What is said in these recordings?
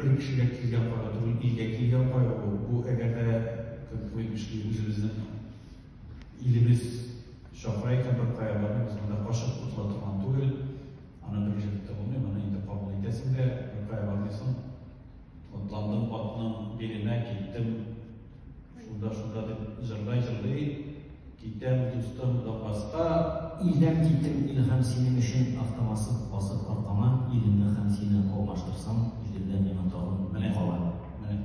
бер кешегә килгән кайгы түгел, илгә килгән кайгы бу. Бу әгәр дә, кем әйтмешли, үзебезнең илебез чакыра икән, беркая бармыйбыз, монда качып котыла торган түгел. Аны бер нишләтеп тә булмый, моны инде кабул итәсең дә, беркая бармыйсың. Атландым атның биленә, киттем шунда-шунда дип җырлый-җырлый, китәм, дустым, Донбасска. Илдән киттем, ил һәм синең өчен автомасып басып аркама, илемне һәм сине алмаштырсам, җирдә миңа тагын ни Менә, кала? менә,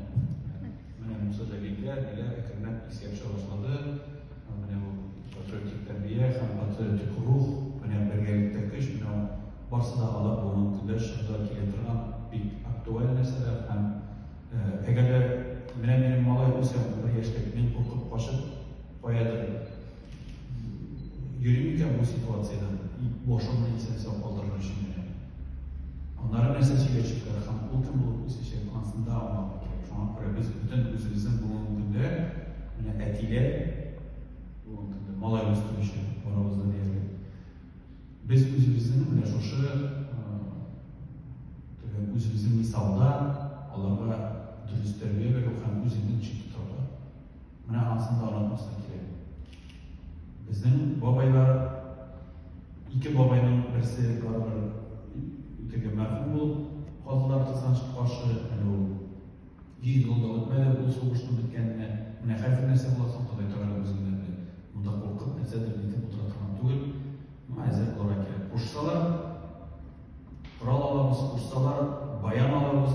менә Муса Җәлилләр, ниләр әкренләп искә төшә башлады. Менә бу патриотик тәрбия һәм патриотик рух, менә бергәлектә көч, менә ул барсы да алар бүгенге көндә чорда килә торган бик актуаль нәрсәләр һәм әгәр дә менә минем малай үсә, 11 яшьлек, мин куркып качып каядыр йөрим икән бу ситуациядән, башымны исән-сау калдырыр өчен генә. Аннары нәрсә сөйләячәкләр һәм ул кем булып үсәчәк, анысын да аңларга кирәк. Шуңа күрә без бөтен үзебезнең бүгенге көндә менә әтиләр, бүгенге көндә малай үстерүче барыбыз да диярлек. Без үзебезнең менә шушы теге үзебезнең мисалда аларга дөрес тәрбия бирү һәм үзеңне ничек тотарга. Менә анысын да онытмаска кирәк. Безнең бабайлар, ике бабайның берсе барыбер теге мәрхүм булып калдылар кызганычка каршы. Әле ул 100 ел да үтмәде ул сугышның беткәненә. Менә хәзер нәрсә була соң, Ходай Тәгалә үзе генә белә. Монда куркып, нәрсәдер нитеп утыра торган түгел. Моңа әзер булырга кирәк. Кушсалар, корал алабыз, кушсалар, баян алабыз.